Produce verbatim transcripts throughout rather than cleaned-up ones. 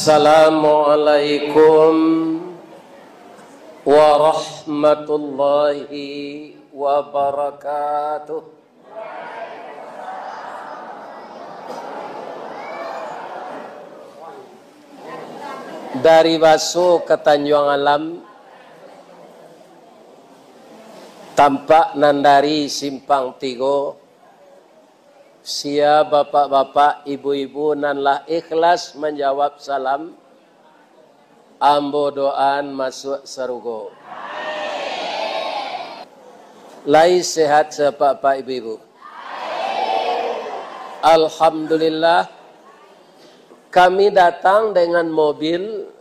Assalamualaikum warahmatullahi wabarakatuh. Dari Baso ka Tanjuang Alam, tampak nan dari Simpang Tigo, sia bapak-bapak, ibu-ibu nan lah ikhlas manjawab salam, ambo doaan masuak sarugo. Lai sehat sapak-pak ibu-ibu? Alhamdulillah, kami datang dengan mobil,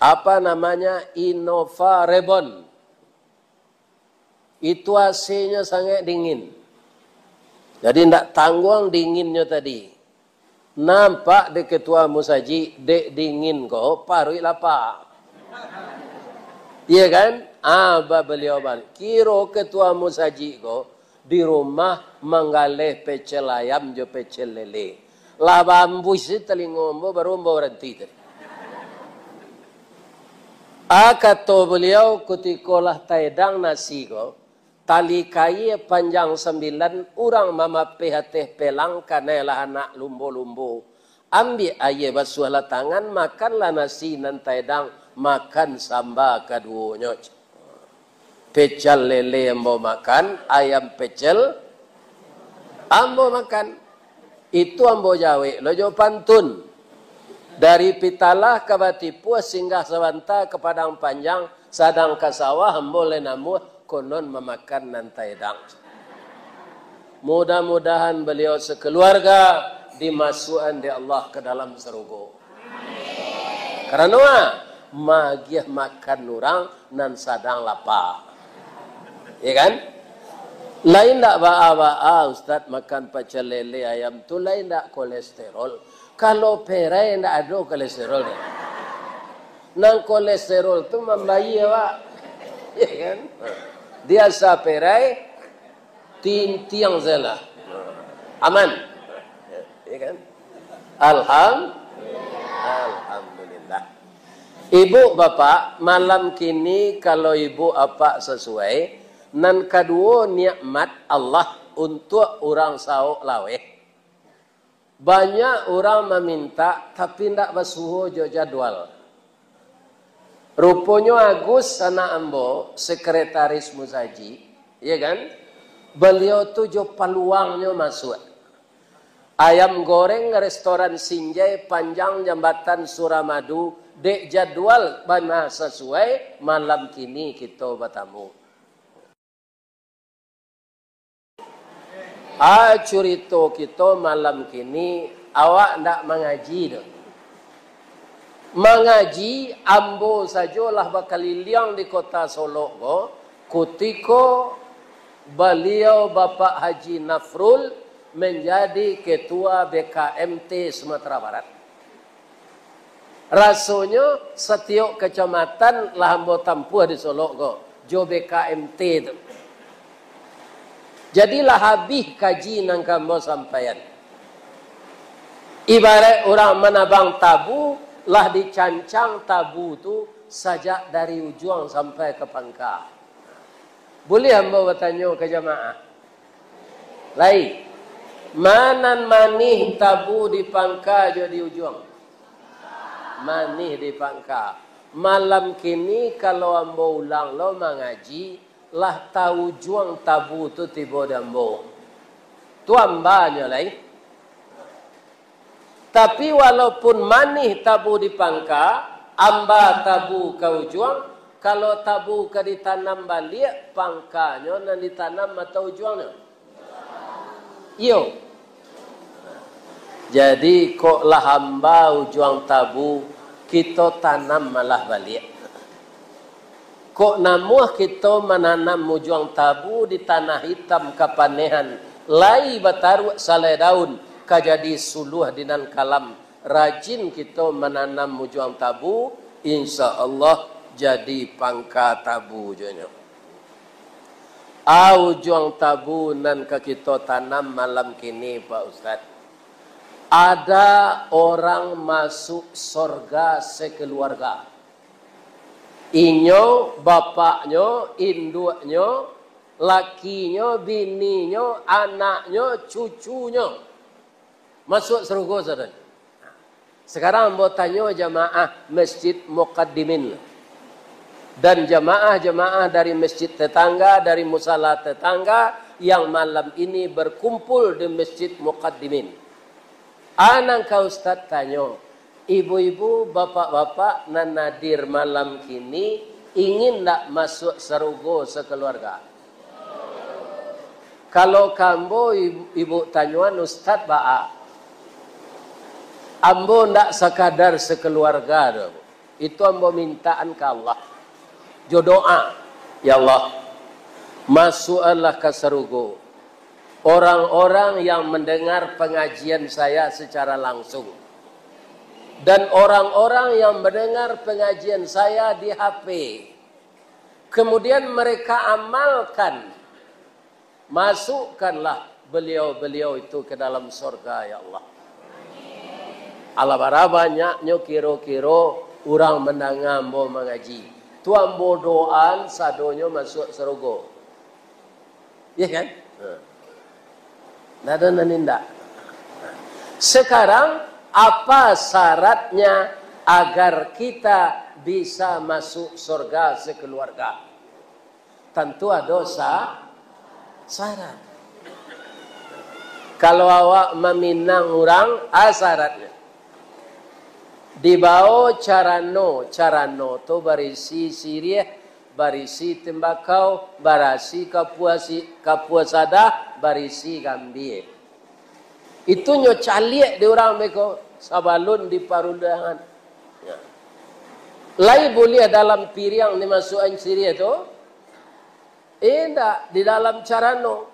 apa namanya, Innova Reborn. Itu A C-nyo sangaik dingin. Jadi, ndak tangguang dinginnyo tadi. Nampak dek ketua musajik, dek dingin ko, paruik lapa. Iya kan? Ah, ba-, baliau baliak. Kiro ketua musajik ko di rumah manggaleh pecel ayam jo pecel lele. Lah baambuih se talingo ambo, baru ambo baranti tadi. Ah, kato baliau, kutiko lah taedang nasi ko, tali kaia panjang sambilan, urang mamapeh ateh pelang, kanai lah anak lumbo-lumbo. Ambiak aia basuahlah tangan, makanlah nasi nan taedang, makan samba kaduonyo. Pecel lele ambo makan, ayam pecel ambo makan. Itu ambo jawek lo jo pantun. Dari Pitalah ka Batipuah, singgah sabanta ka Padang Panjang, sadang ka sawah ambo lai namuah, konon mamakan nan taedang. Mudah-mudahan baliau sakeluarga dimasuakan dek Allah ka dalam sarugo. Karano a, magiah makan urang nan sadang lapa. Ya kan? Lain ndak baa-baa, Ustaz, makan pecel lele ayam tu lain ndak kolesterol. Kalau perai ndak ado kolesterol. Nan kolesterol tu mambayie awak. Ya kan? Di asa perai, tintiang sajolah. Aman. Ya kan? Alham-, Alhamdulillah. Ibu bapak, malam kini kalau ibu apak sasuai, nan kaduo nikmat Allah untuak urang saok laweh. Banyak urang mamintak, tapi ndak basuo jo jadwal. Ruponyo Agus, anak ambo, sekretaris musajik, ya kan? Baliau tu jo paluangnyo masuak. Ayam goreng restoran Sinjai Panjang Jambatan Suramadu, dek jadwal bana sasuai, malam kini kito batamu. Ah, curito kito malam kini, awak ndak mangaji doh. Mangaji, ambo sajo lah bakaliliang di Kota Solok ko, kutiko baliau Bapak Haji Nafrul manjadi Ketua B K M T Sumatera Barat. Rasonyo satiok kacamatan lah ambo tampuah di Solok ko, jo B K M T tu. Jadi lah abih kaji nan ka ambo sampaian. Ibarat urang manabang tabu, lah dicancang tabu tu sajak dari ujuang sampai ka pangka. Buliah ambo batanyo ka jamaah? Lai, ma nan manih tabu di pangka jo di ujuang? Manih di pangka. Malam kini, kalau ambo ulang lo mangaji, lah taujuang tabu tu tibo di ambo. Tu ambanyo lai. Tapi, walaupun manih tabu di pangka, amba tabu ka ujuang, kalau tabu ka ditanam baliak, pangkanyo nan ditanam atau ujuangnyo? Iyo. Jadi, kok lah amba ujuang tabu, kito tanam malah baliak. Kok namuah kito mananam ujuang tabu di tanah itam kapanehan, lai bataruak salai daun, ka jadi suluah di nan kalam. Rajin kito mananam ujuang tabu, insya Allah jadi pangka tabu jo nyo. A, ujuang tabu nan ka kito tanam malam kini, Pak Ustaz. Ada orang masuk sorga sekeluarga. Inyo, bapaknyo, induaknyo, lakinyo, bininyo, anaknyo, cucunyo. Masuak sarugo, saudara. Sekarang ambo tanyo jamaah Masjid Muqaddimin dan jamaah-jamaah dari masjid tetangga, dari musala tetangga yang malam ini berkumpul di Masjid Muqaddimin. Anang ka Ustaz tanyo, ibu-ibu, bapak-bapak nan hadir malam kini, ingin ndak masuak sarugo sakeluarga? Kalau ka ambo, ibu, ibu tanyoan, Ustaz baa? Ambo ndak sakadar sakeluarga doh. Itu ambo mintaan ka Allah. Jo doa, "Ya Allah, masuakkanlah ka sarugo orang-orang yang mendengar pengajian saya secara langsung, dan orang-orang yang mendengar pengajian saya di H P. Kemudian mereka amalkan, masukkanlah beliau-beliau itu ke dalam sorga, ya Allah." Alah, bara banyaknyo kiro-kiro urang mandanga ambo mangaji. Tu ambo doaan sadonyo masuak sarugo. Iya kan? Ha. Ndak ada nan indak. Sekarang, apa syaratnya agar kita bisa masuk sorga sekeluarga? Tantu ado sa-, syarat. Kalau awak maminang urang, a syaratnyo. Dibao carano, carano tu barisi siriah, barisi tembakau, barisi kapua si-, kapua sadah, barisi gambia. Itu nyo caliak di urang beko sabalun di parundangan. Ya. Lai buliah dalam piriang dimasuakan siriah tu? Indak, di dalam carano.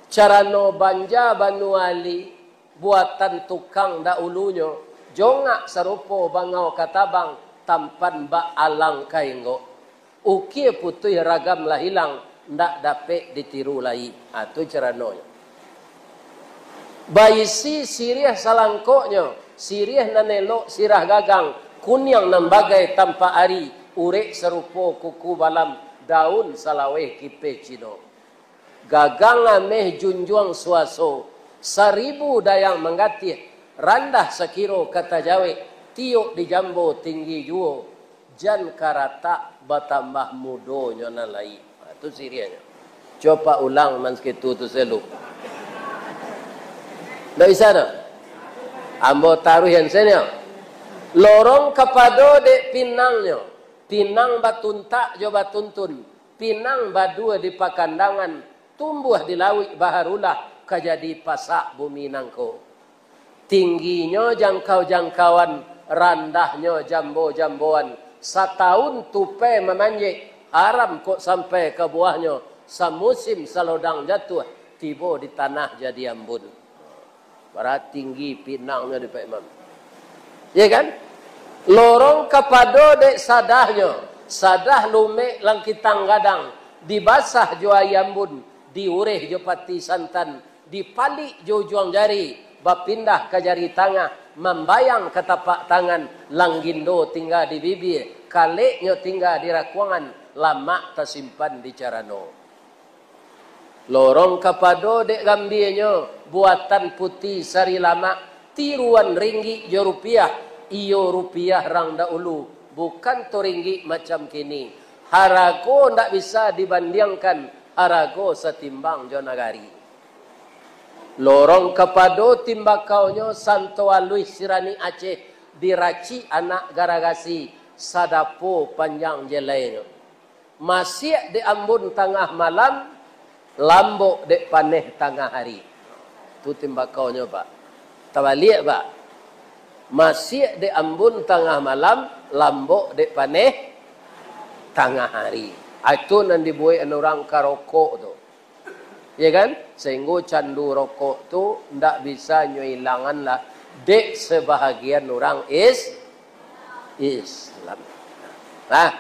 Carano banja banua ali, buatan tukang dahulunyo, jongak sarupo bangau katabang, tampan bak alang kainggok. Ukia putuih ragam lah ilang, ndak dapek ditiru lai. Ha, tu caranonyo. Baisi siriah salangkoknyo, siriah nan elok sirah gagang, kuniang nan bagai tampak ari, urek sarupo kuku balam, daun salaweh kipeh Cino. Gagang ameh junjuang suaso, saribu dayang manggatih, randah sakiro ka tajawek, tiok di jambo tinggi juo, jan karatak batambah mudonyo nan lai. Ha, tu siriahnyo. Coba ulang nan sakitu tu selu. Ndak bisa doh? Ambo taruih yang senyo. Lorong kapado dek pinangnyo, pinang batuntak jo batuntun, pinang badua di pakandangan, tumbuah di lauik baharulah, ka jadi pasak bumi nangko. Tingginyo jangkau-jangkauan, randahnyo jambo-jamboan, satahun tupai mamanjek, haram kok sampai ka buahnyo, samusim salodang jatuah, tibo di tanah jadi ambun. Bara tinggi pinangnyo di Pak Imam. Ya kan? Lorong kapado dek sadahnyo, sadah lumek langkitang gadang, dibasah jo aia ambun, diureh jo pati santan, dipalik jo ujuang jari, bapindah ka jari tangah, mambayang ka tapak tangan, langgindo tingga di bibia, kaleknyo tingga di rakuangan, lamak tasimpan di carano. Lorong kapado dek gambianyo, buatan puti sari lamak, tiruan ringgik jo rupiah, iyo rupiah rang dahulu, bukan to ringgik macam kini. Harago ndak bisa dibandiangkan harago satimbang jo nagari. Lorong kapado timbakaunyo santo aluih siranik Aceh, diracik anak garagasi, sadapo panjang jelainyo. Masiak dek ambun tangah malam, lambok dek paneh tangah ari. Tu timbakaunyo, Pak. Tabaliak, Pak. Masiak dek ambun tangah malam, lambok dek paneh tangah ari. Ah, itu nan dibuek urang karokok tu. Ya kan? Sehinggo candu rokok tu ndak bisa nyo ilangan lah dek sebahagian urang is-, Islam. Nah,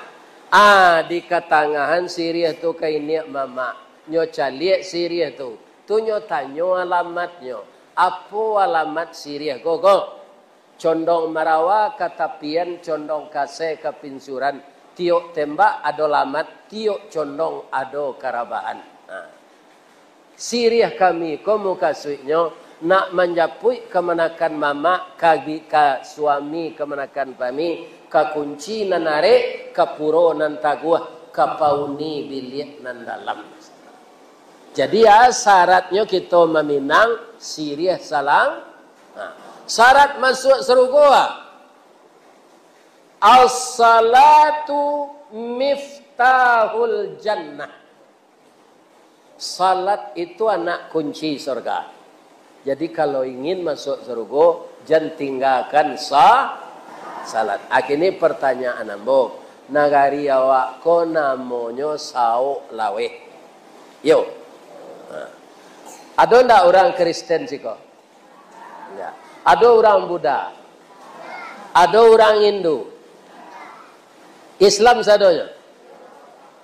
ah, di katangahan siriah tu ka iniak mamak. Nyo caliak siriah tu. Tu nyo tanyo alamatnyo. Apo alamat siriah ko, ko? Condong marawa ka tapian, condong kasai ka pinsuran. Tiok tembak ado lamat, tiok condong ado karabahan. Nah. Siriah kami ko mukasuiknyo, nak manjapuik kamanakan mamak, ka, ka suami kamanakan pami, ka kunci nan arek, ka puro nan taguah, ka pauni biliak nan dalam. Jadi, ya, syaratnyo kito maminang siriah salang. Nah, syarat masuak sarugo, ah. As-salatu miftahul jannah. Salat itu anak kunci surga. Jadi, kalau ingin masuk sarugo, jan tinggakan sa-, salat. Akhirnya pertanyaan ambo, nagari awak ko namonyo Sauk Laweh. Yo. Nah. Ado ndak urang Kristen siko? Ndak. Ado urang Buddha? Ado urang Hindu? Islam sadonyo?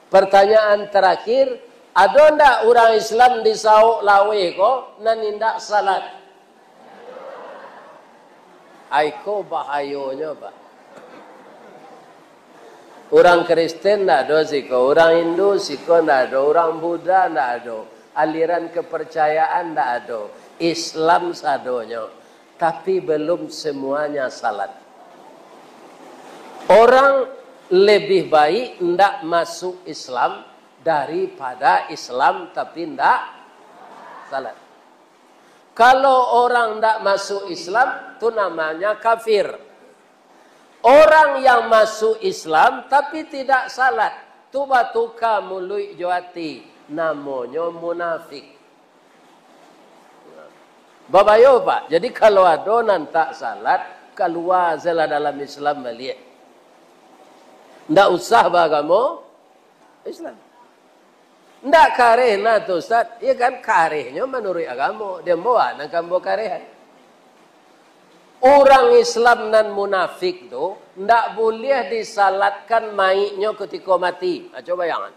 Pertanyaan terakhir, ado ndak urang Islam di Sauk Laweh ko nan indak salat? Ai ko bahayonyo, Pak. Urang Kristen ndak ado siko, urang Hindu siko ndak ado, urang Buddha ndak ado, aliran kepercayaan ndak ado, Islam sadonyo, tapi belum semuanya salat. Orang lebih baik ndak masuk Islam daripada Islam tapi ndak salat. Kalau orang ndak masuk Islam, tu namanya kafir. Orang yang masuk Islam tapi tidak salat, tu batuka muluik jo ati, namonyo munafik. Babayo, Pak. Jadi, kalau ado nan tak salat, kalua sajolah dalam Islam baliak. Ndak usah baagamo Islam. Ndak kareh nah tu, Ustaz. Iya kan, karehnyo manuruik agamo. Dia ambo nan ka ambo karehan. Urang Islam nan munafik tu, ndak buliah disalatkan maiknyo kutiko mati. Ha, cubo bayangkan.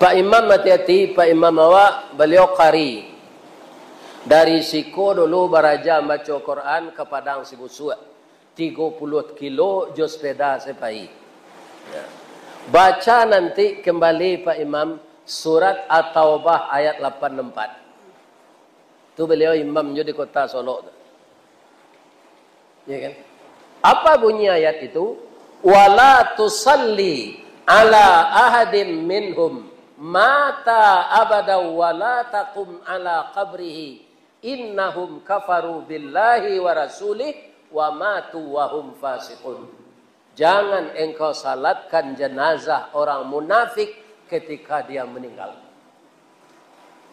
Pak Imam hati-hati, Pak Imam awak, baliau qari. Dari siko dulu baraja mambaco Quran ka Padang Sibusuak. Tigo puluah kilo jo sepeda se pai. Ya. Baca nanti kembali, Pak Imam, surat At-Taubah ayat lapan empat. Tu baliau imam jo di kota Solok tu. Ya kan? Apa bunyi ayat itu? "Wala tusalli ala ahadim minhum mata abada wala taqum ala qabrihi innahum kafaru billahi wa rasulih wa matu wa hum fasiqun." Jangan engkau salatkan jenazah orang munafik ketika dia meninggal.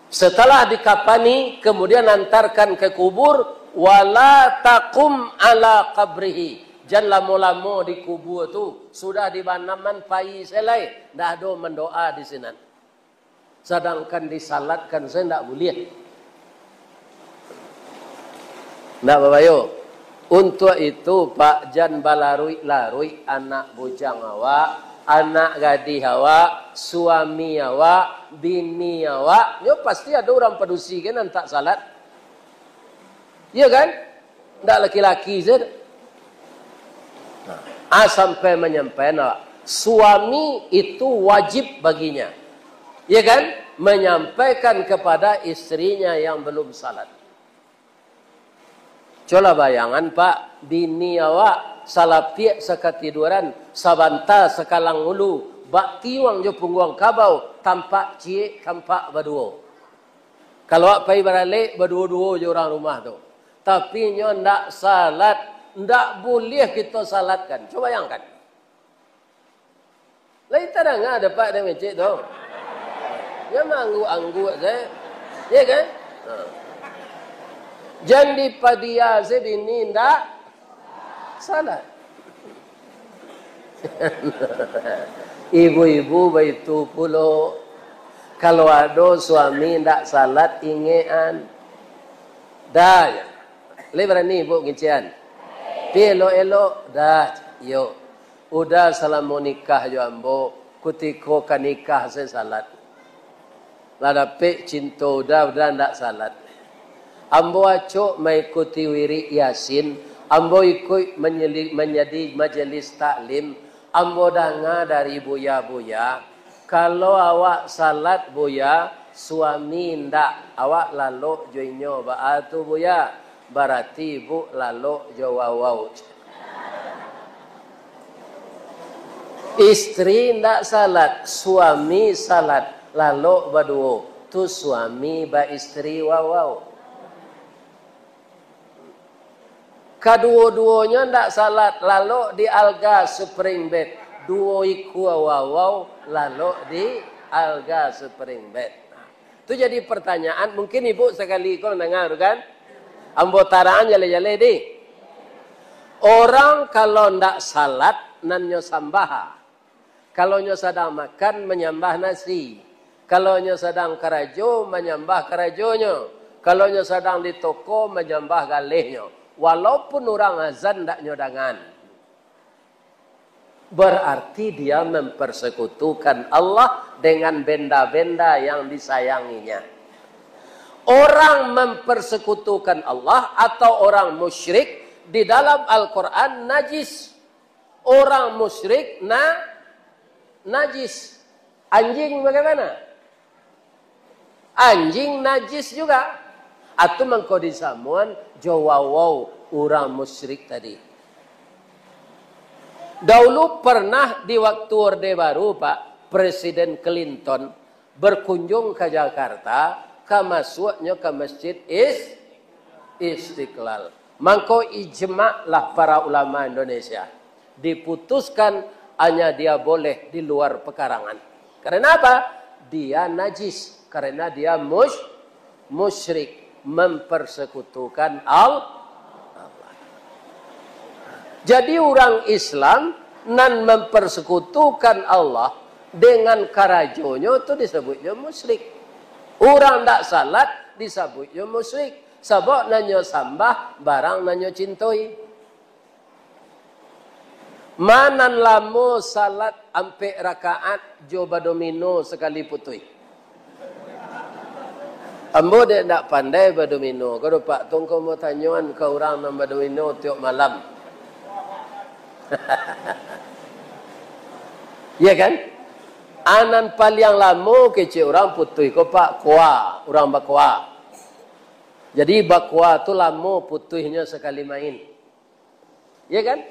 Setelah dikapani, kemudian antarkan ke kubur, wala taqum ala qabrihi. Jan lamo-lamo di kubur tu, sudah dibanaman pai se lai, ndak ado mandoa di sinan. Sadangkan disalatkan se ndak buliah. Ndak babayo. Untuak itu, Pak, jan balaruik-laruik anak bujang awak, anak gadih awak, suami awak, bini awak, nyo pasti ado urang padusi kan nan tak salat. Iya kan? Ndak laki-laki saja. Nah, ah, sampai manyampaikan awak, suami itu wajib baginya. Iya kan? Menyampaikan kepada istrinya yang belum salat. Colah bayangan, Pak, bini awak salapiak sakatiduran, sabanta sakalang ulu, bak tiuang jo pungguang kabau, tampak ciek, tampak baduo. Kalau awak pai baralek, baduo-duo jo urang rumah tu. Tapi nyo ndak salat, ndak buliah kito salatkan. Coba bayangkan. Lai tadanga dapek dek mecek tu. Nyo maangguak-angguak se. Iya kan? Ha. Jan dipadia se bini ndak salat. Ibu-ibu baitu pulo. Kalau ado suami ndak salat, ingekan. Dah, lai barani ibu ngincian? Pi elok-elok, dah, yo. Uda salamo nikah jo ambo, kutiko ka nikah se salat. Lah dapek cinto uda, uda ndak salat. Ambo acok maikuti wirik Yasin, ambo ikuik manyeli-, manyadi majelis taklim, ambo danga dari buya-buya, kalau awak salat, Buya, suami ndak, awak lalok jo inyo, baa tu, Buya? Barati ibuk lalok jo wawau. Istri ndak salat, suami salat, lalok baduo, tu suami baistri wawau. Kaduo-duonyo ndak salat, lalok di alga spring bed, duo ikua wawau lalok di alga spring bed. Tu jadi pertanyaan, mungkin ibu sakali ko mandanga tu kan? Ambo tarang jaleh-jaleh di. Orang kalau ndak salat, nan nyo sambah. Kalau nyo sadang makan, manyambah nasi. Kalau nyo sadang karajo, manyambah karajonyo. Kalau nyo sadang di toko, manyambah galehnyo. Walaupun urang azan ndak nyo dangan. Berarti dia mempersekutukan Allah dengan benda-benda yang disayanginya. Orang mempersekutukan Allah atau orang musyrik di dalam Al-Quran najis. Orang musyrik na-, najis. Anjing bagaimana? Anjing najis juga. Atu mangko disamuan jo wawau urang musyrik tadi. Dahulu pernah di waktu Orde Baru, Pak, Presiden Clinton berkunjung ka Jakarta, ka masuaknyo ka Masjid Is-, Istiqlal. Mangko ijma lah para ulama Indonesia. Diputuskan hanya dia boleh di luar pekarangan. Karena apa? Dia najis, karena dia mus-, musyrik, mempersekutukan Al-, Allah. Jadi urang Islam nan mempersekutukan Allah dengan karajonyo tu disabuiknyo musyrik. Urang ndak salat disabuiknyo musyrik. Sabab nan nyo sambah barang nan nyo cintoi. Ma nan lamo salat ampek rakaat jo badomino sakali putuih? Ambo dek ndak pandai badomino, ko do Pak Tong ko mau tanyoan ka urang nan badomino tiok malam. Iya kan? A nan paliang lamo kecek urang putuih ko Pak, koa, urang bakoa. Jadi bakoa tu lamo putuihnyo sakali main. Ya kan?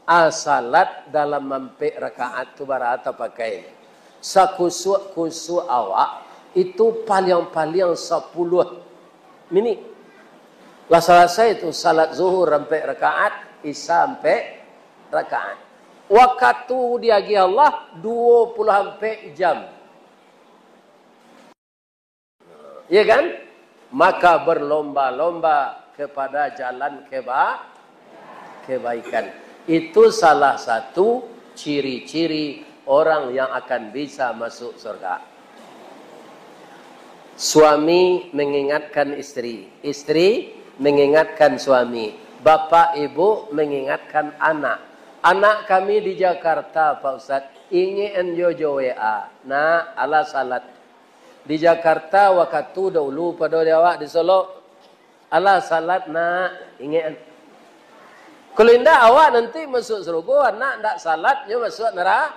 A, salat dalam ampek rakaat tu bara tapakai. Sakusuak-kusuak awak itu paliang-paliang sapuluah minik. Lah salasai tu salat zuhur ampek rakaat, isya ampek rakaat. Wakatu diagiah Allah duo puluah ampek jam. Ya kan? Maka berlomba-lomba kepada jalan keba-, kebaikan. Itu salah satu ciri-ciri orang yang akan bisa masuk surga. Suami mengingatkan istri, istri mengingatkan suami, bapak ibu mengingatkan anak. Anak kami di Jakarta, Pak Ustaz, ingek an jo W A. Nak, alah salat. Di Jakarta wakatu dahulu pado di awak di Solok. Alah salat nak, ingek. Kalau indak awak nanti masuk sarugo, anak ndak salat nyo masuk nera-,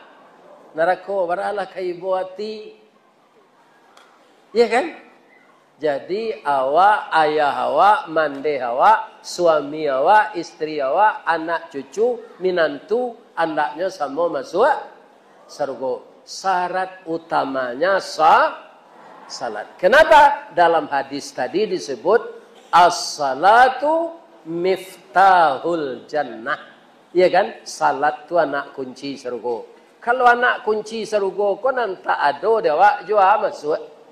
narako. Baralah ka ibo ati. Ya kan? Jadi awak, ayah awak, mandeh awak, suami awak, istri awak, anak cucu, minantu, andaknyo samo masuk sarugo. Syarat utamanya sa-, salat. Kenapa? Dalam hadis tadi disebut, "As-salatu miftahul jannah." Iya kan? Salat tu anak kunci sarugo. Kalau anak kunci sarugo ko nan tak ado di awak, jua masuak.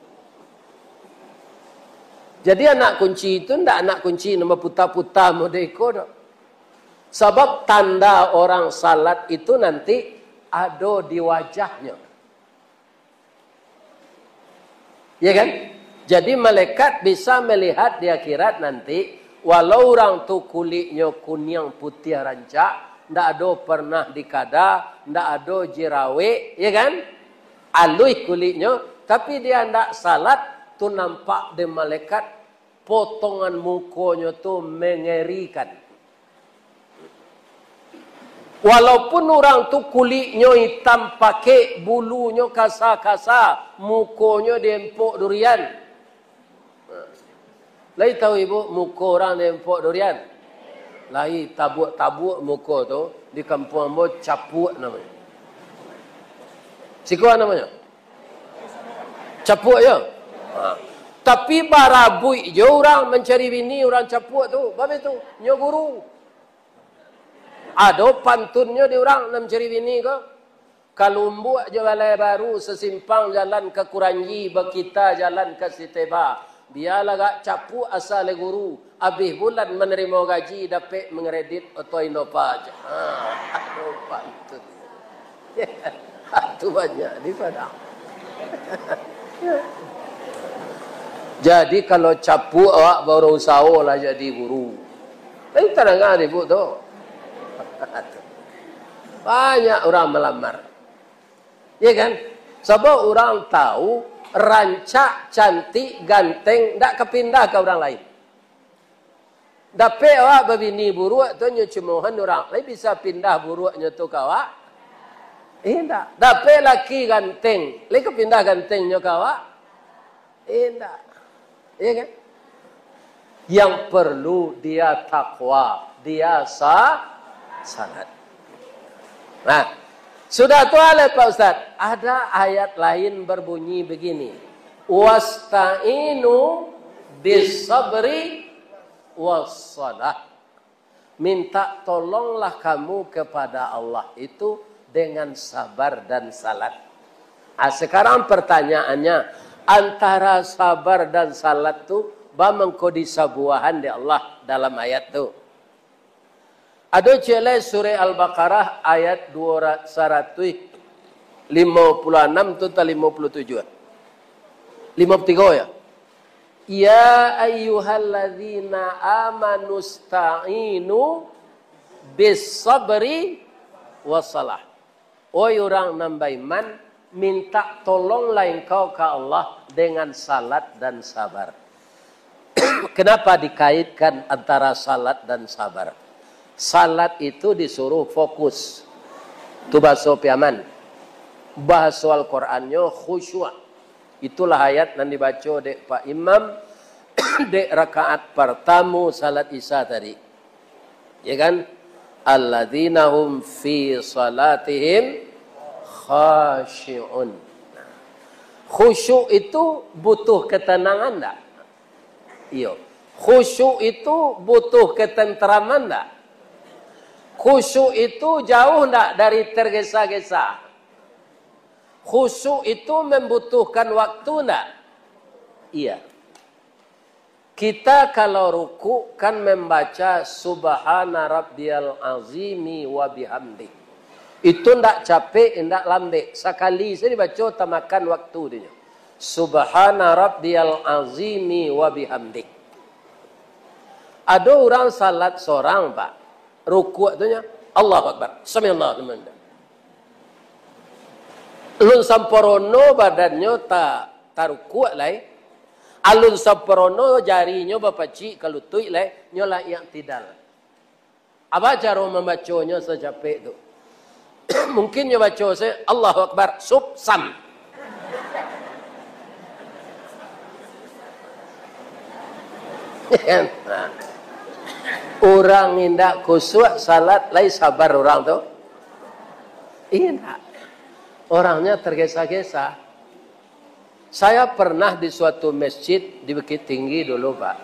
Jadi anak kunci tu ndak anak kunci nan baputa-puta model iko doh. Sabab tanda orang salat itu nanti ado di wajahnyo. Ya kan? Jadi malaikat bisa melihat di akhirat nanti, walau urang tu kuliknyo kuniang putiah rancak, ndak ado pernah dikada, ndak ado jerawek, ya kan? Aluih kuliknyo, Tapi dia ndak salat, tu nampak dek malaikat, potongan mukonyo tu mengerikan. Walaupun urang tu kuliknyo itam pakek, bulunyo kasa-kasa, mukonyo diempok durian. Lai tahu ibu muko urang diempok durian? Lai, tabuak-tabuak muko tu, di kampuang ambo capuak namonyo. Siko namonyo? Capuak yo. Ha. Tapi barabuik jo urang mancari bini urang capuak tu. Bab itu, nyo guru. Ado pantunnyo di urang nan mancari bini ko. Kalumbuak jo Balai Baru, sasimpang jalan ka Kuranji, bakita jalan ka Siteba. Bialah agak capuak asa lai guru, abih bulan manarimo gaji, dapek mangredit oto Innova. Ha, ado pantun. Tu banyak di Padang. Jadi, kalau capuak awak, baru usaho lah jadi guru. Tapi tadanga ibu tu. Banyak urang malamar. Ya kan? Sabab urang tahu, rancak, cantik, ganteng, ndak ka pindah ka urang lain. Dapek awak babini buruak tu, nyo cimohan urang, lai bisa pindah buruaknyo tu ka awak? Indak. Dapek laki ganteng, lai ka pindah gantengnyo ka awak? Indak. Ya kan? Yang perlu dia takwa, dia sa-, salat. Nah, sudah tu alai, Pak Ustaz, ada ayat lain berbunyi begini, "Wasta'inu bis sabri was salah." Minta tolonglah kamu kepada Allah itu dengan sabar dan salat. Ah, sekarang pertanyaannya, antara sabar dan salat tu, ba mangko disabuahan dek Allah dalam ayat tu? Ado ciek lai, Surah Al-Baqarah ayat dua ra-, saratuih limo puluah anam tu, atau limo puluah tujuah? Limo puluah tigo, ya? "Ya ayyuhalladzina amanu sta'inu bis sabri was salah." Oi urang nan baiman, mintak tolonglah engkau ka Allah dengan salat dan sabar. Kenapa dikaitkan antara salat dan sabar? Salat itu disuruh fokus. Tu bahaso Piaman. Bahaso Al-Qurannyo khusyuk. Itulah ayat nan dibaco dek Pak Imam dek rakaat partamo salat Isya tadi. Ya kan? "Alladzina hum fi salatihim khasyi'un." Khusyuk itu butuh ketenangan ndak? Iyo. Khusyuk itu butuh ketenteraman ndak? Khusyuk itu jauh ndak dari tergesa-gesa? Khusyuk itu membutuhkan waktu ndak? Iya. Kita kalau rukuk kan membaca "Subhana rabbiyal azimi wa bihamdih". Itu ndak capek, ndak lambek. Sakali sajo dibaco, tamakan waktu dinyo. "Subhana rabbiyal azimi wa bihamdih". Ado urang salat sorang, Pak. Rukuk tu nyo, "Allahu Akbar. Sami'allahu liman hamidah." Alun samparono badannyo ta-, tarukuk lai. Alun samparono jarinyo bapacik ka lutuik lai, nyo lah i'tidal. Apo caro mambaconyo sacapek tu? Mungkin nyo baco se, "Allahu Akbar, sub, sam." Urang indak khusyuk salat, lai sabar urang tu? Indak. Orangnya tergesa-gesa. Saya pernah di suatu masjid di Bukittinggi dulu, Pak.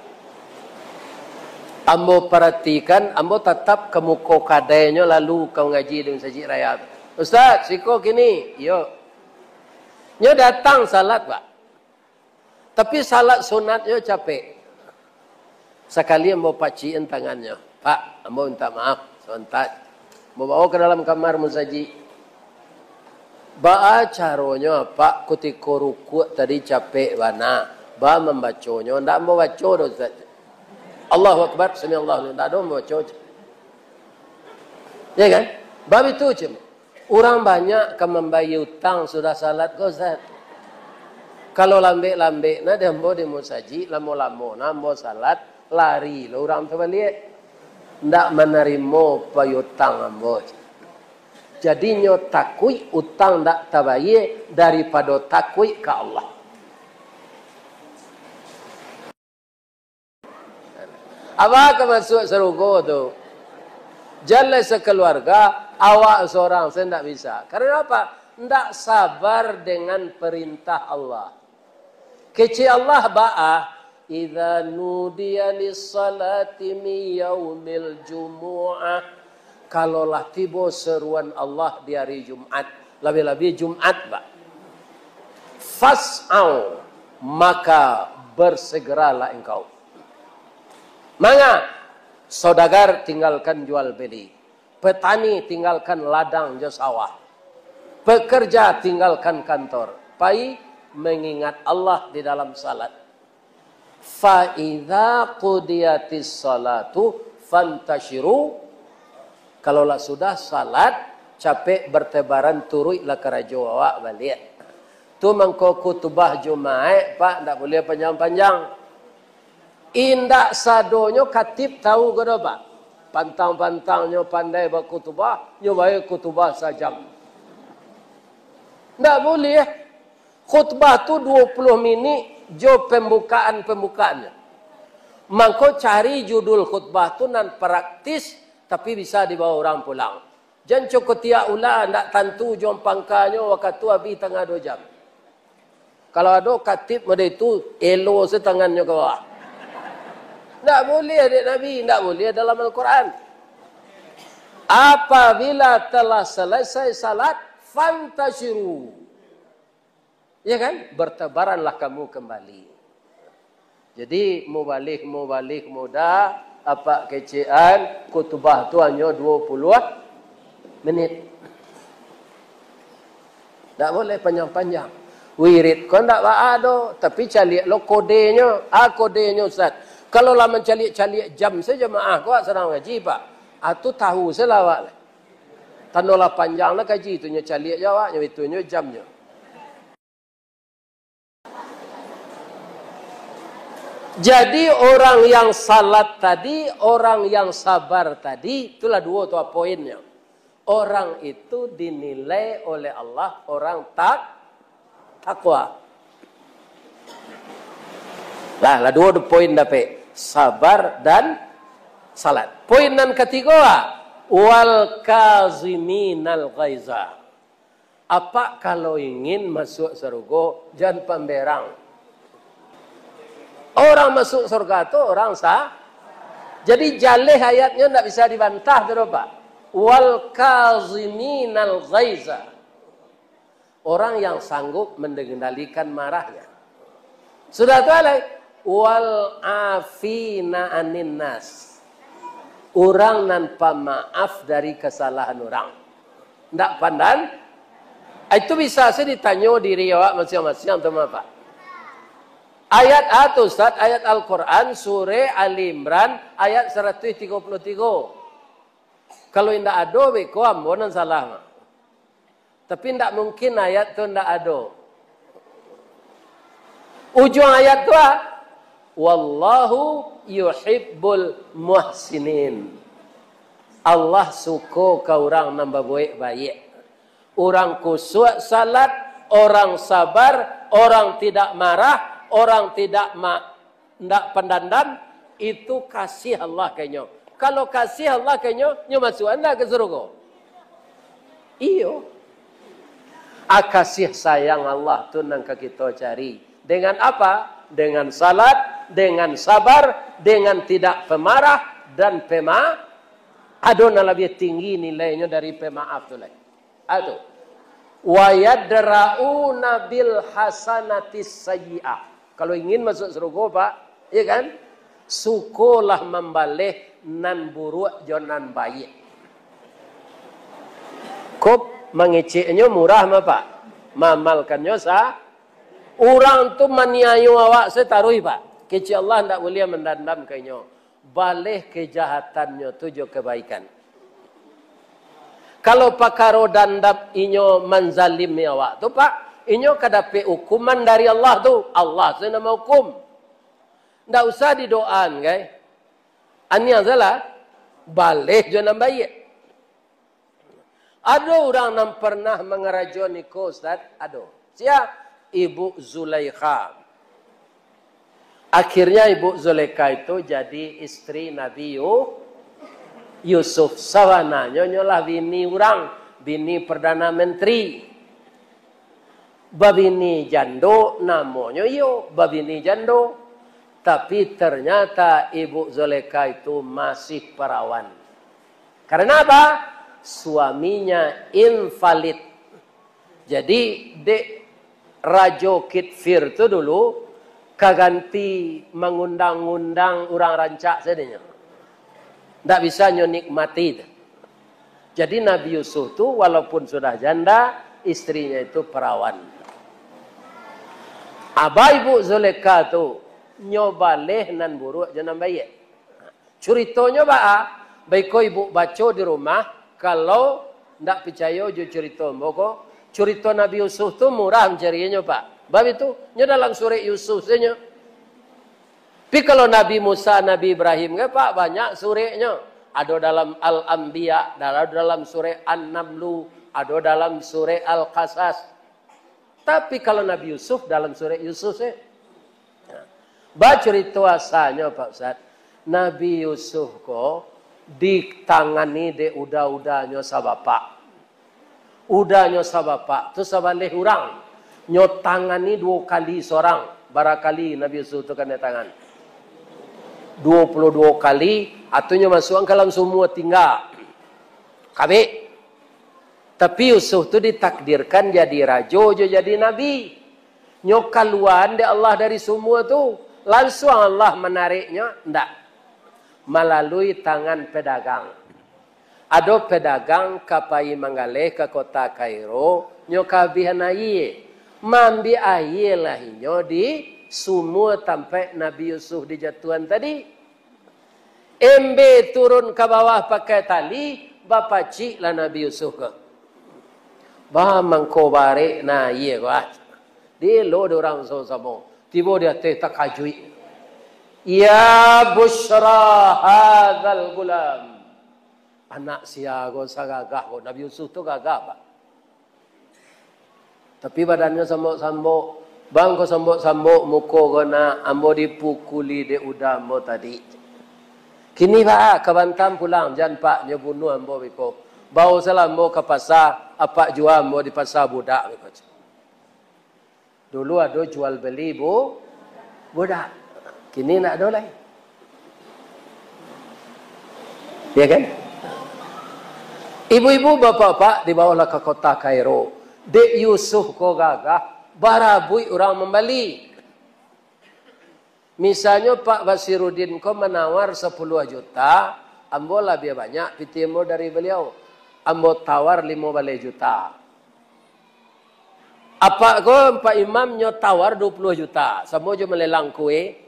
Ambo paratikan, ambo tatap ka muko kadainyo lalu ka mangaji di Masajik Raya tu. "Ustaz, siko kini." "Iyo." Nyo datang salat, Pak. Tapi salat sunatnyo capek. Sakali ambo pacikan tangannyo, "Pak, ambo minta maaf, sabanta." Ambo bawa ka dalam kamar musajik. "Baa caronyo, Pak, kutiko rukuk tadi capek bana, baa mambaconyo?" "Ndak ambo baco doh, Ustaz. Allahu Akbar, sami'allahu liman, ndak ado ambo baco." Ya kan? Bab itu cuma. Urang banyak ka mambayia utang sudah salat ko, Ustaz. Kalau lambek-lambek nah di ambo di musajik, lamo-lamo nah ambo salat, lari lo urang tu baliak. Ndak manarimo piutang ambo. Jadinyo takuik utang ndak tabayia daripado takuik ka Allah. Abah ka masuak sarugo tu. Jan lai sakaluarga, awak sorang se ndak bisa. Karano apa? Ndak sabar dengan perintah Allah. Kecek Allah baa, "Idza nudiya lis-salati min yaumil jumu'ah." Kalau lah tibo seruan Allah di hari Jumat, labiah-labiah Jumat, Pak. "Fas'au," maka bersegeralah engkau. Manga, saudagar tinggalkan jual beli. Petani tinggalkan ladang jo sawah. Pekerja tinggalkan kantor. Pai mengingat Allah di dalam salat. "Fa idza qudiyatis salatu fantasyiru." Kalau lah sudah salat, capek bertebaran, turuiklah karajo awak baliak. Tu mangko khutbah Jumaik, Pak, ndak buliah panjang-panjang. Indak sadonyo khatib tahu ko doh, Pak. Pantang-pantangnyo pandai bakhutbah, nyo bae khutbah sajam. Ndak buliah. Khutbah tu duo puluah minik jo pambukaan-pambukaannyo. Mangko cari judul khutbah tu nan praktis, tapi bisa dibawa urang pulang. Jan cako tiak ula, ndak tantu jo pangkanyo, wakatu abih tangah duo jam. Kalau ado khatib model itu, elo se tangannyo ka bawah. Ndak buliah, dek Nabi, ndak buliah dalam Al-Quran. Apabila telah selesai salat, fantasyiru. Ya kan? Bertebaranlah kamu kembali. Jadi, mubalih-mubalih muda, apak kecekan, khutbah tu hanyo duo puluah menit. Ndak buliah panjang-panjang. Wirid ko ndak baa doh, tapi caliak lo kodenyo. Ah, kodenyo, Ustaz. Kalau lah mancaliak-caliak jam sajo jamaah ko, awak sadang ngaji, Pak. Ah, tu tahu se lah awak lah. Tando lah panjang lah kaji tu, nyo caliak jo awak, nyo itu nyo jamnyo. Jadi, orang yang salat tadi, orang yang sabar tadi, itulah duo tu poinnyo. Orang itu dinilai oleh Allah orang tak-, takwa. Lah, lah duo tu poin dapek, sabar dan salat. Poin nan katigo, ah, "Wal kaziminal ghaiza." Apak kalau ingin masuak sarugo, jan pamberang. Orang masuak surga tu orang sa-, jadi jaleh ayatnyo ndak bisa dibantah tu doh, Pak. "Wal kaziminal ghaiza." Orang yang sanggup mengendalikan marahnya. Sudah tu alai, "Wal afina anin nas." Urang nan pamaaf dari kasalahan urang. Ndak pandan? Ah, itu bisa se ditanyo diri awak masiang-masiang tu mah, Pak. Ayat a tu, Ustaz, ayat Al-Quran, surah Ali Imran, ayat saratuih tigo puluah tigo. Kalau indak ado, beko ambo nan salah mah. Tapi ndak mungkin ayat tu ndak ado. Ujuang ayat tu, ah, "Wallahu yuhibbul muhsinin." Allah suko ka urang nan babuek baiak. Urang khusyuk salat, orang sabar, orang tidak marah, orang tidak ma-, ndak pandandam, itu kasih Allah ka inyo. Kalau kasih Allah ka inyo, nyo masuak ndak ka sarugo? Iyo. A, kasih sayang Allah tu nan ka kito cari. Dengan apa? Dengan salat, dengan sabar, dengan tidak pemarah, dan pema-, ado nan labiah tinggi nilainyo dari pemaaf tu lai. Ado. "Wa yadra'una bil hasanatis sayyi'ah." Kalau ingin masuk surga, Pak, ya kan? Sukolah mambaleh nan buruak jo nan baiak. Kop mangeceknyo murah mah, Pak. Maamalkannyo sa-, urang tu maniayo awak sataruih, Pak. Kecek Allah ndak buliah mandandam ka inyo. Baleh kejahatannyo tu jo kebaikan. Kalau pakaro dandam inyo manzalimi awak tu, Pak, Inyo ka dapek hukuman dari Allah tu. Allah se nan mahukum. Ndak usah didoaan, kai. Aniang salah, baleh jo nan baiak. Ado urang nan pernah mangarajo niko, Ustaz? Ado. Sia? Ibu Zulaikha. Akhirnya Ibu Zulaikha itu jadi istri Nabi Yu-, Yusuf. Sabananyo nyo lah bini urang, bini Perdana Menteri. Babini jando, namonyo iyo, babini jando. Tapi ternyata Ibu Zulaikha itu masih perawan. Karena apa? Suaminya invalid. Jadi, dek Rajo Kitfir tu dulu, ka ganti mangundang-undang urang rancak sadonyo. Ndak bisa nyo nikmati tu. Jadi, Nabi Yusuf tu walaupun sudah janda, istrinya itu perawan. Abah Ibu Zulekha tu, nyo baleh nan buruak jo nan baiak. Curitonyo baa? Baiko ibu baco di rumah, kalau ndak picayo jo curito ambo ko, curito Nabi Yusuf tu murah mancarianyo, Pak. Bab itu, nyo dalam surek Yusuf sajo. Tapi kalau Nabi Musa, Nabi Ibrahim kan, Pak, banyak sureknyo. Ado dalam Al-Anbiya, ado dalam surek An-Namlu, ado dalam surek Al-Qasas. Tapi kalau Nabi Yusuf dalam surek Yusuf se. Nah, bacurito asalnyo, Pak Ustaz, Nabi Yusuf ko ditangani dek uda-udanyo sabapak. Udanyo sabapak tu sabaleh urang. Nyo tangani duo kali sorang. Barakali Nabi Yusuf tu kanai tangan. Duo puluah duo kali, atunyo masuak ka dalam sumua tingga. Kabek. Tapi Yusuf tu ditakdirkan jadi rajo jo jadi nabi. Nyo kaluaan dek Allah dari sumua tu. Lansuang Allah manareknyo? Ndak. Malalui tangan pedagang. Ado pedagang ka pai manggaleh ka kota Kairo, nyo kaabihan aia. Maambiak aia lah inyo di sumua tampaik Nabi Yusuf dijatuahan tadi. Embe turun ka bawah pakai tali, bapaciklah Nabi Yusuf ko. Ba mangko barek na aia ko, ah. Dielo dek urang samo-samo. Tibo di ateh takajuik. "Ya busyra hadzal gulam." Anak sia ko sagagah ko. Nabi Yusuf tu gagah, Pak. Tapi badannyo sambok-sambok. Bang ko sambok-sambok, muko ko nak, ambo dipukuli dek uda ambo tadi. Kini, Pak, ka Bantam pulang, jan, Pak, nyo bunuah ambo beko. Bao salah ambo ka pasa, apak jua ambo di pasa budak beko. Dulu ado jual beli bu-, budak. Kini ndak ado lai. Ya kan? Ibu-ibu, bapak-bapak, dibaolah ka kota Kairo. Dek Yusuf ko gagah, barabuik urang mambali. Misalnyo Pak Basiruddin ko manawar sapuluah juta, ambo labiah banyak pitih ambo dari baliau. Ambo tawar limo baleh juta. Apak ko, Pak Imam, nyo tawar duo puluah juta, samo jo malelang kue.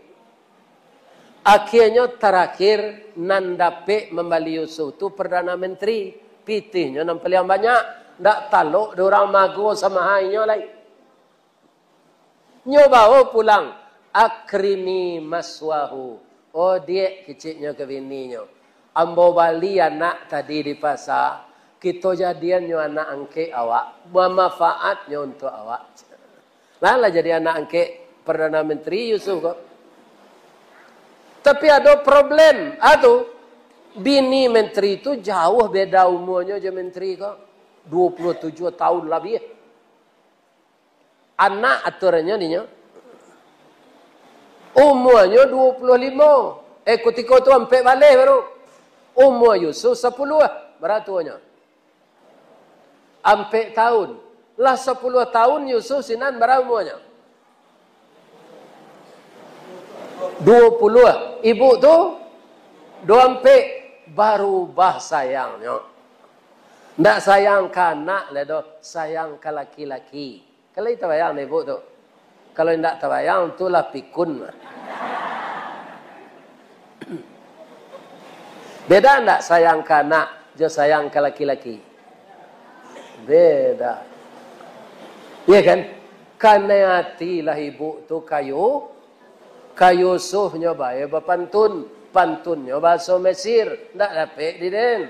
Akhianyo tarakhir nan dapek mambali Yusuf tu Perdana Menteri, pitihnyo nan paliang banyak, ndak talok dek urang mago samaha inyo lai. Nyo bao pulang, akrimi maswahu. Oh, diak, keceknyo ka bininyo. Ambo bali anak tadi di pasa, kito jadiannyo anak angkek awak, bamanfaatnyo untuak awak. Lah, lah jadi anak angkek Perdana Menteri Yusuf ko. Tapi ado problem, ah tu, bini menteri tu jauah beda umuanyo jo menteri ko, duo puluah tujuah taun labiah. Anak aturannyo dinyo, umuanyo duo puluah limo. Eh, kutiko tu ampek baleh baru. Umua Yusuf sapuluah. Bara tuonyo? Ampek taun. Lah sapuluah taun Yusuf sinan, bara umuanyo? Duo puluah. Ibu tu duo ampek. Barubah sayangnyo. Ndak sayang ka anak lai doh, sayang ka laki-laki. Kan lai tabayang dek ibu tu? Kalau indak tabayang, tu lah pikun mah. Beda ndak sayang ka anak jo sayang ka laki-laki? Beda. Iya kan? Kanai ati lah ibuk tu ka Yu-, ka Yusuf nyo bae bapantun. Pantunnyo bahaso Mesir, ndak dapek di den.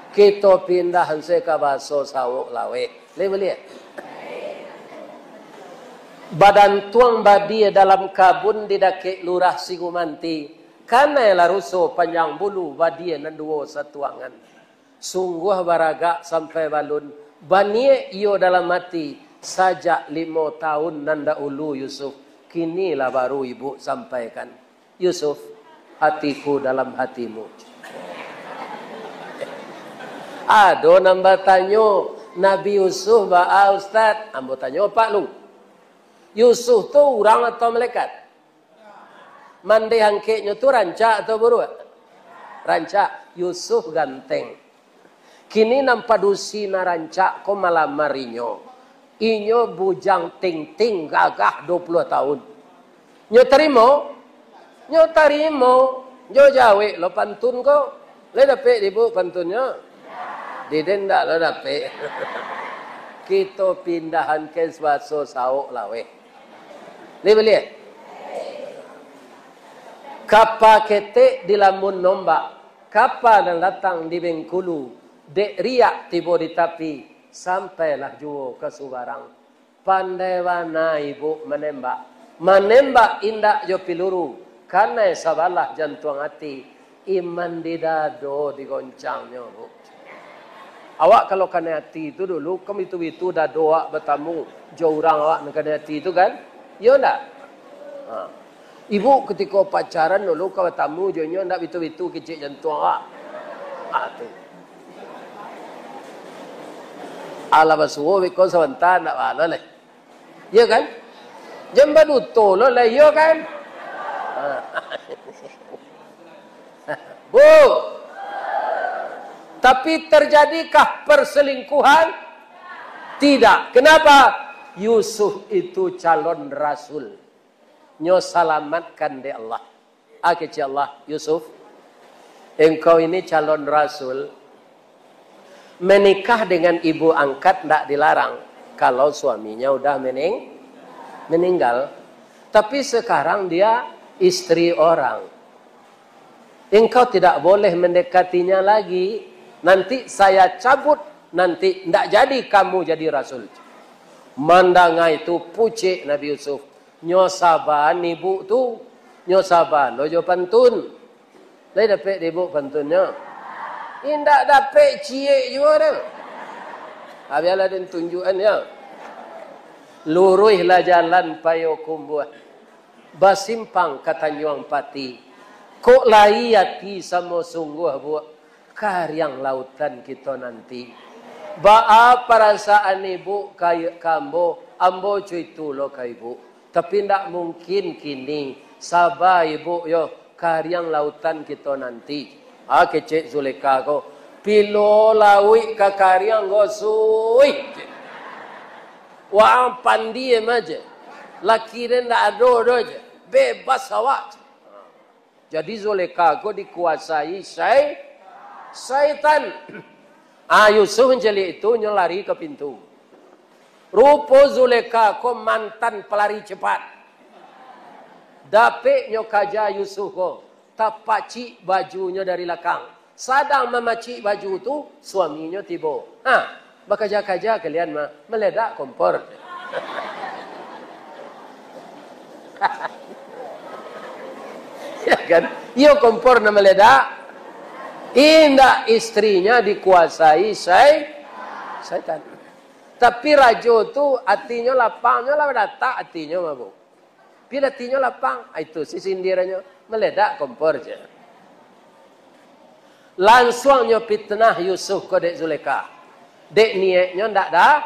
Kito pindah se ka bahaso Sauk Laweh. Lai buliah? Badantuang badia dalam kabun di dakek Lurah Sigumanti. Kanai lah ruso panjang bulu badia nan duo satuangan. Sungguah baragak sampai balun, baniek iyo dalam ati, sajak limo taun nan dahulu, Yusuf, kini lah baru ibuk sampaikan. Yusuf, hatiku dalam hatimu. Ado nan batanyo, Nabi Yusuf baa, Ustaz? Ambo tanyo, Pak Lu. Yusuf tu urang atau malaikat? Mandeh angkeknyo tu rancak atau buruak? Rancak. Yusuf ganteng. Kini nan padusi nan rancak ko malamar inyo. Inyo bujang ting-ting gagah duo puluah taun. Nyo tarimo? Nyo tarimo. Nyo jawek lo pantun ko. Lai dapek di ibuk pantunnyo? Di den ndak lo dapek. Kito pindahan ka bahaso Sauk Laweh. Lai buliah? Kapa ketek dilamun ombak, kapa nan datang di Bengkulu, dek riak tibo di tapi, sampailah juo ka subarang. Pandai bana ibuk manembak. Manembak indak jo piluru, kanai sabalah jantuang ati, iman di dado digoncangnyo, Buk. Awak kalau kanai ati tu dulu, kan bitu-bitu dado awak batamu jo urang awak nan kanai ati tu, kan? Iyo ndak? Ha. Ibuk katiko pacaran dulu ka batamu jo inyo, ndak bitu-bitu kecek jantuang awak? Ha, tu. Alah basuo beko sabanta, ndak bana lai. Iyo kan? Jan baduto lo lah, iyo kan? Ha. Bu, tapi terjadikah perselingkuhan? Tidak. Kenapa? Yusuf itu calon rasul. Nyo salamatkan dek Allah. Ah, kecek Allah, Yusuf, engkau ini calon rasul. Menikah dengan ibu angkat ndak dilarang kalau suaminya udah mening-, meninggal. Tapi sekarang dia istri orang. Engkau tidak boleh mendekatinya lagi. Nanti saya cabut, nanti ndak jadi kamu jadi rasul. Mandanga itu pucek Nabi Yusuf. Nyo saba ni, Buk, tu. Nyo saba lo jo pantun. Lai dapek di ibuk pantunnyo? Indak dapek ciek juo doh. Ha, bialah den tunjuakan yo. Luruihlah jalan Payokumbuah, basimpang ka Tanjuang Pati. Kok lai ati samo sungguah, Buk, kariang lautan kito nanti. Baa parasaan ibuk ka, ka ambo, ambo co itu lo ka ibuk. Tapi ndak mungkin kini, saba ibuk yo, kariang lautan kito nanti. Ah, kecek Zulekha ko, pilo lauik ka kariang ko, suih. Waang pandiem aja. Laki den ndak ado doh je. Bebas awak. Jadi Zulekha ko dikuasai sai-, saitan. Ah, Yusuf mancaliak itu, nyo lari ka pintu. Rupo Zulekha ko mantan palari cepat. Dapek nyo kaja Yusuf ko, tapacik bajunyo dari lakang. Sadang mamacik baju tu, suaminyo tibo. Ha, bakaja-kaja kalian mah, maledak kompor. Ya kan? Iyo kompor nan maledak. Indak, istrinya dikuasai sai-, saitan. Tapi rajo tu atinyo lapang, nyo lah badatak atinyo mah, Bu. Pi atinyo lapang, ah, itu si sindiranyo, maledak kompor je. Lansuang nyo pitnah Yusuf ko dek Zulekha. Dek nieknyo ndak da-,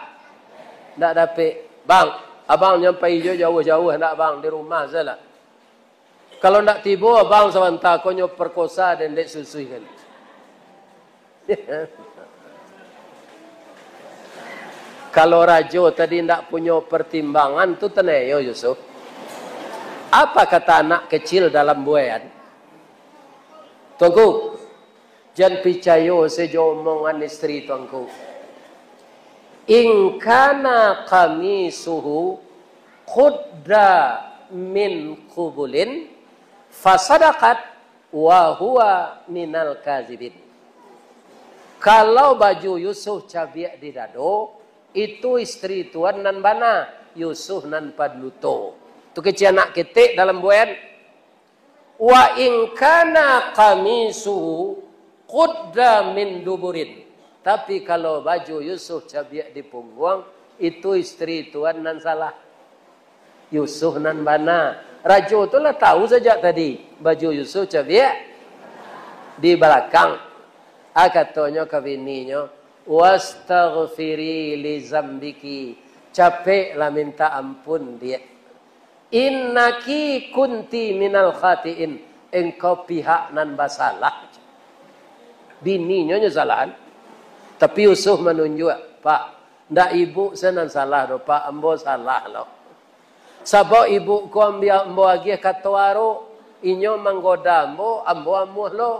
ndak dapek. Bang, abang nyo pai jo jauah-jauah ndak, Bang, di rumah sajolah. Kalau ndak tibo abang sabanta ko, nyo perkosa den dek susuih kan. Kalau rajo tadi ndak punyo pertimbangan tu, tanyo Yusuf, apa kata anak kecil dalam buaian? Tuanku, jan picayo se jo omongan istri Tuanku. "In kana qamisuhu qudda min qubulin fasadaqat wa huwa minal kazibin." Kalau baju Yusuf cabiak di dado, itu istri tuan nan bana, Yusuf nan paduto. Tu kecek anak ketek dalam buayan. "Wa in kana qamisuhu qudda min duburin." Tapi kalau baju Yusuf cabiak di pungguang, itu istri tuan nan salah. Yusuf nan bana. Rajo tu lah tahu sajak tadi, baju Yusuf cabiak di balakang. Ah, katonyo ka bininyo, "Wastaghfiri li zambiki." Capeklah minta ampun, Diak. "Innaki kunti minal khatiin." Engkau pihak nan basalah. Bininyo nyo salahan. Tapi Yusuf manunjuak, "Pak, ndak ibu se nan salah doh, Pak, ambo salah lo. Sabab ibu ko ambiak ambo agiah kato arok, inyo manggoda ambo, ambo amuah lo.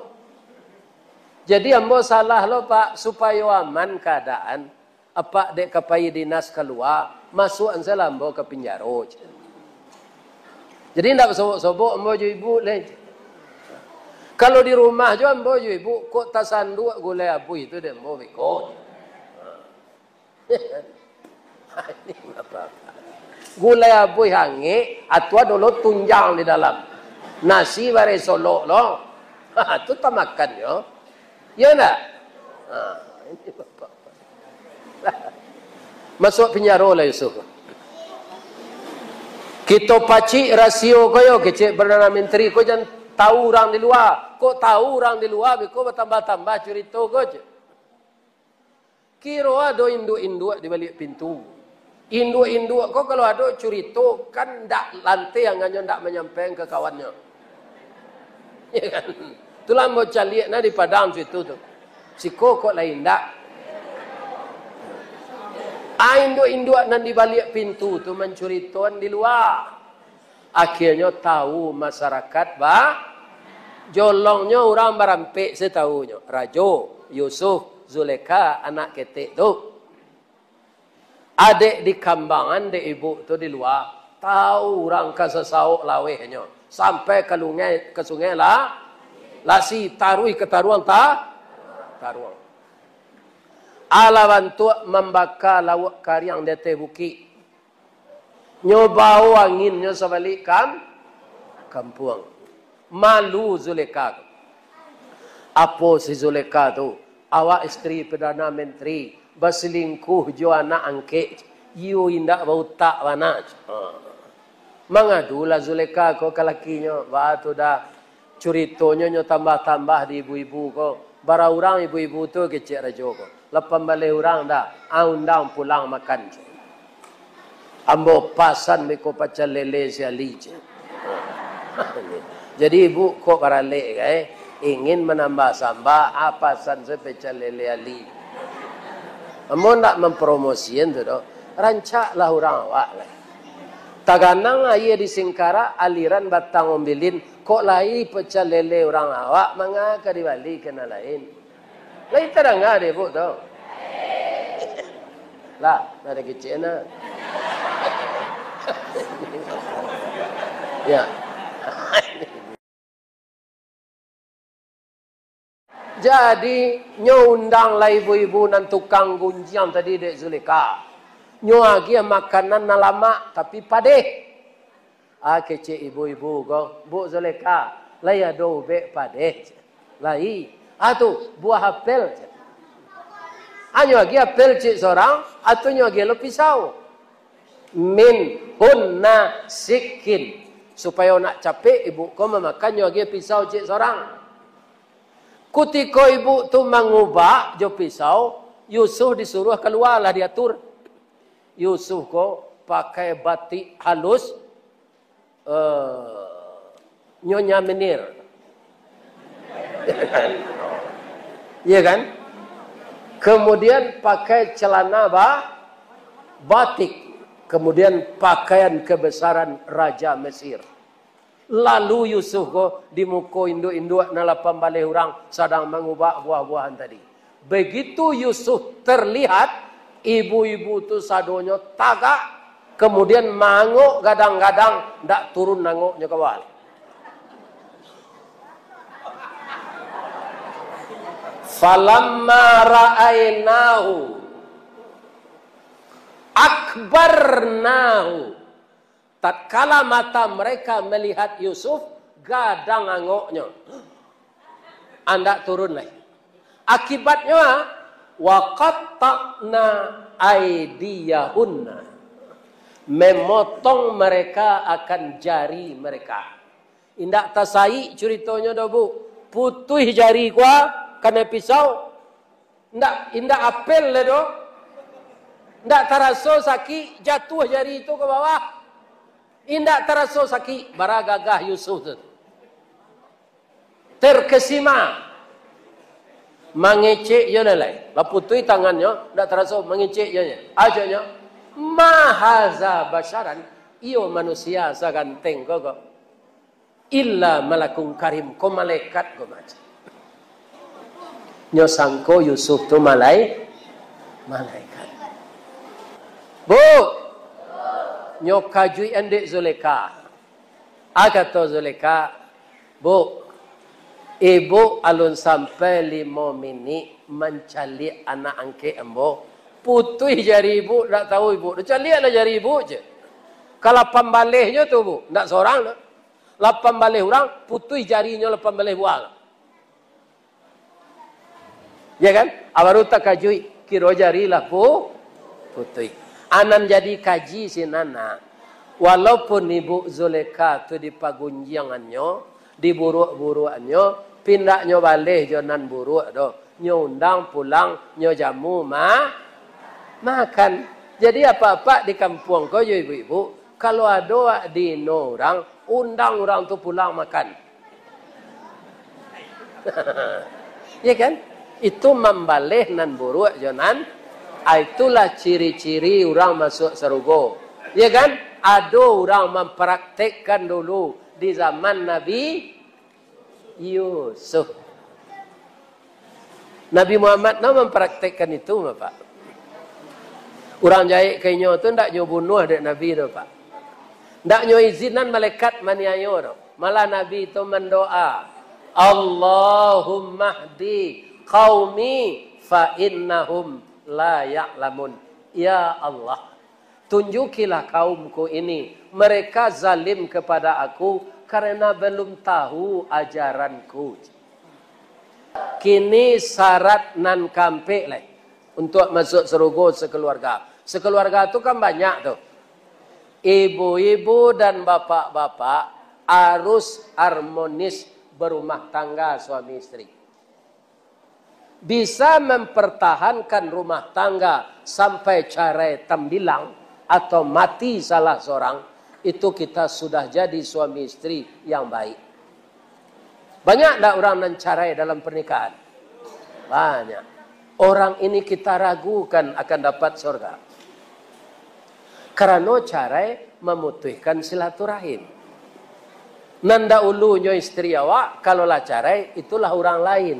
Jadi ambo salah lo, Pak, supayo aman kaadaan. Apak dek ka pai dinas kalua, masuakan se lah ambo ka pinjaro," cek. "Jadi ndak basobok-sobok ambo jo ibu lai. Kalau di rumah jo ambo jo ibu, kok tasanduak gulai abuih tu dek ambo beko." Gulai abuih angek, atau ado lo tunjang di dalam. Nasi bareh solok lo. Ha, tu tamakannyo. Iyo ndak? Ha, ini bapak. Masuak pinjaro lah Yusuf. "Kito pacik rasio ko yo," kecek Perdana Menteri ko, "jan tahu urang di lua." "Kok tahu urang di lua, beko batambah-tambah curito ko," cek. Kiro ado induak-induak di baliak pintu. Induak-induak ko kalau ado curito, kan ndak lanteh angannyo ndak manyampaikan ka kawannyo. Ya kan? Itulah ambo caliak nah di Padang situ tu. Siko kok lai indak. Ah, induak-induak nan di baliak pintu tu mancuritoan di lua. Akhianyo tahu masarakat ba-, jolongnyo urang barampek se tahunyo. Rajo, Yusuf, Zulekha, anak ketek tu. Adek dikambangan dek ibu tu di lua, tahu urang ka sasaok lawehnyo, sampai ka lungai, ka sungai La-, Lasi, taruih ka Taruang Ta-, Taruang. Alah bantuak mambaka lauak kariang di ateh bukik. Nyo bao anginnyo sabalik kam-, kampuang. Malu Zulekha tu. Apo si Zulekha tu, awak isteri Perdana Menteri, basilingkuh jo anak angkek, iyo indak bautak bana. Ha. Mangadulah Zulekha ko ka lakinyo, "Ba tu dah, curitonyo nyo tambah-tambah di ibu-ibu ko. Bara urang ibu-ibu tu," kecek rajo ko. "Lapan baleh urang dah, ah, undang pulang makan." Ambo pasan beko pacel lele si Ali, cek. Jadi ibu kok baralek, eh? Ingin manambah sambah, ah, pasan se pecel lele Ali. Ambo ndak mampromosian tu doh. Rancaklah urang awak lah. Taganang aia di Singkarak, aliran Batang Ombilin, kok lai pecel lele urang awak manga ka dibali ka nan lain. Lai tadanga dek ibu tu? Lah, ndak ado kecek nah. Ya. Jadi, nyo undang lah ibu-ibu nan tukang gunjiang tadi dek Zulekha. Nyo agiah makanan nan lamak, tapi padeh. Ah, kecek ibu-ibu ko, "Bu Zulekha, lai ado ubek padeh?" "Lai." "Ah tu, buah apel." "Ah, nyo agiah apel cek sorang, atau nyo agiah lo pisau?" "Min hunna sikin." Supayo nak capek ibu ko mamakan, nyo agiah pisau cek sorang. Kutiko ibu tu mangubak jo pisau, Yusuf disuruah kalua lah diatur. Yusuf ko pakai batik halus, eh, Nyonya Menir. Iya kan? Kemudian pakai celana ba-, batik. Kemudian pakaian kebesaran Raja Mesir. Lalu Yusuf ko di muko induak-induak nan lapan baleh urang sadang mangubak buah-buahan tadi. Begitu Yusuf terlihat, Ibu-ibu tu sadonyo tagak, kemudian maangok gadang-gadang, ndak turun angoknyo ka bawah. Falamma ra'ainahu akbarnahu. Tatkala mata mereka melihat Yusuf, gadang angoknyo. Andak turun lai. Akibatnyo, wa qatta'na aidiyahunna. Memotong mereka akan jari mereka. Indak tasaik curitonyo doh, Bu. Putuih jari kua kanai pisau. Indak, indak apel lai doh. Indak taraso sakik, jatuah jari tu ka bawah. Indak taraso sakik, bara gagah Yusuf tu. Terkesima. Mangecek jo lai. Lah putuih tangannyo, indak taraso mangecek jo nyo. Ajonyo, "Ma haza basyaran, iyo manusia saganteng ko, ko." Illa malakun karim, ko malaikat ko maca. Nyo sangko Yusuf tu malai-, malaikat. Bu, nyo kajuik andek Zulekha. A kato Zulekha, "Bu, ibu alun sampai limo minik mancaliak anak angkek ambo, putuih jari ibu, ndak tahu ibu, caliaklah jari ibu je. Kalau pambalehnyo tu, Bu, ndak sorang doh." Lapan baleh urang, putuih jarinyo lapan baleh buah. Ya kan? Ah, baru takajuik, kiro jari lah pu-, putuih. Anan jadi kaji sinan, nah. Walaupun Ibu Zulekha tu dipagunjiangannyo, diburuak-buruakannyo, pindaknyo baleh jo nan buruak doh. Nyo undang pulang, nyo jamu ma-, makan. Jadi apak-apak di kampuang ko jo ibu-ibu, kalau ado wak diino urang, undang urang tu pulang makan. Ya kan? Itu mambaleh nan buruak jo nan, ah, itulah ciri-ciri urang masuak sarugo. Ya kan? Ado urang mampraktekkan dulu di zaman Nabi Yusuf. Nabi Muhammad no mampraktekkan itu, Bapak. Urang jahek ka inyo tu ndak nyo bunuah dek Nabi tu, Pak. Ndak nyo izinan malaikat maniayo tu. Malah Nabi tu mandoa, "Allahumma hdi qaumi fa innahum la ya'lamun." Ya Allah, tunjukilah kaumku ini, mereka zalim kepada aku karena belum tahu ajaranku. Kini syarat nan kaampek lai untuak masuak sarugo sakaluarga. Sakaluarga tu kan banyak tu. Ibu-ibu dan bapak-bapak harus harmonis berumah tangga suami isteri. Bisa mempertahankan rumah tangga sampai carai tambilang atau mati salah seorang, itu kita sudah jadi suami isteri yang baik. Banyak ndak urang nan carai dalam pernikahan? Banyak. Orang ini kita ragukan akan dapat surga. Karano carai mamutuihkan silaturahim. Nan daulunyo isteri awak, kalau lah carai, itulah urang lain.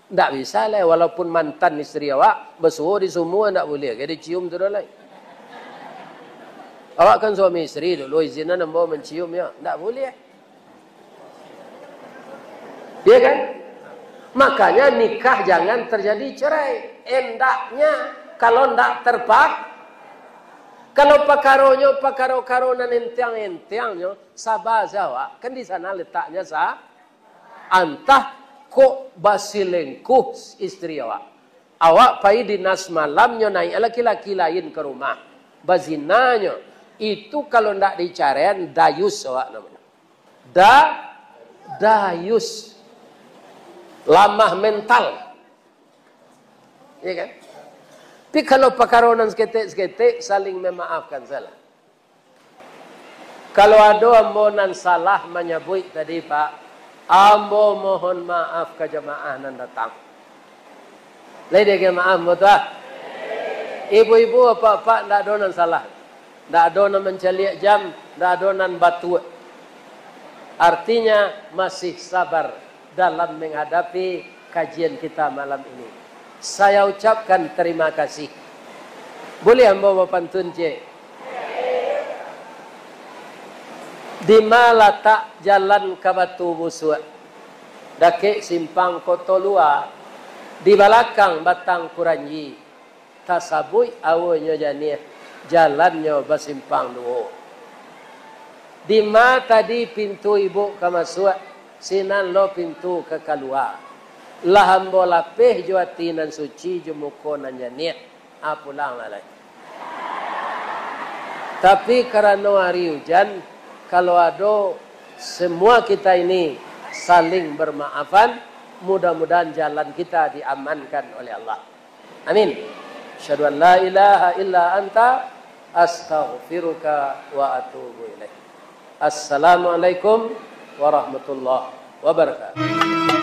Ndak bisa lai, walaupun mantan isteri awak, basuo di sumua ndak buliah, ka dicium tu doh lai. Awak kan suami isteri dulu, izinan ambo mancium, yo. Ndak buliah. Iya kan? Makanya nikah jangan terjadi cerai. Endaknya, kalau ndak terpak-, kalau pakaronyo, pakaro-karo nan entiang-entiangnyo, saba sajo awak. Kan di sana letaknya sa-, antah kok basilengkuh isteri awak. Awak pai dinas malamnyo, naik laki-laki lain ka rumah. Bazinanyo. Itu kalau ndak dicaraian, dayus awak namonyo. Da-, dayus. Lamah mental. Iya kan? Tapi kalau pakaro nan saketek-saketek, saling memaafkan salah. Kalau ado ambo nan salah manyabuik tadi, Pak, ambo mohon maaf ka jamaah nan datang. Lai diagiah maaf ambo tu, ah. Ibu-ibu, apak-apak, ndak ado nan salah. Ndak ado nan mancaliak jam, ndak ado nan batuak. Artinya, masih sabar dalam menghadapi kajian kita malam ini. Saya ucapkan terima kasih. Buliah ambo bapantun ciek? Dima latak jalan ka Batu Busuak? Dakek simpang Koto Lua, di balakang Batang Kuranji. Tasabuik awonyo janiah, jalannyo basimpang duo. Dima tadi pintu ibuk ka masuak, sinan lo pintu ka kalua. Lah ambo lapeh jo ati nan suci, jo muko nan janiah, a, pulanglah lai. Tapi karano ari ujan, kalau ado, semua kita ini saling bermaafan, mudah-mudahan jalan kita diamankan oleh Allah. Amin. Asyhadu an la ilaha illa anta, astaghfiruka wa atubu ilaik. Assalamualaikum warahmatullahi wabarakatuh.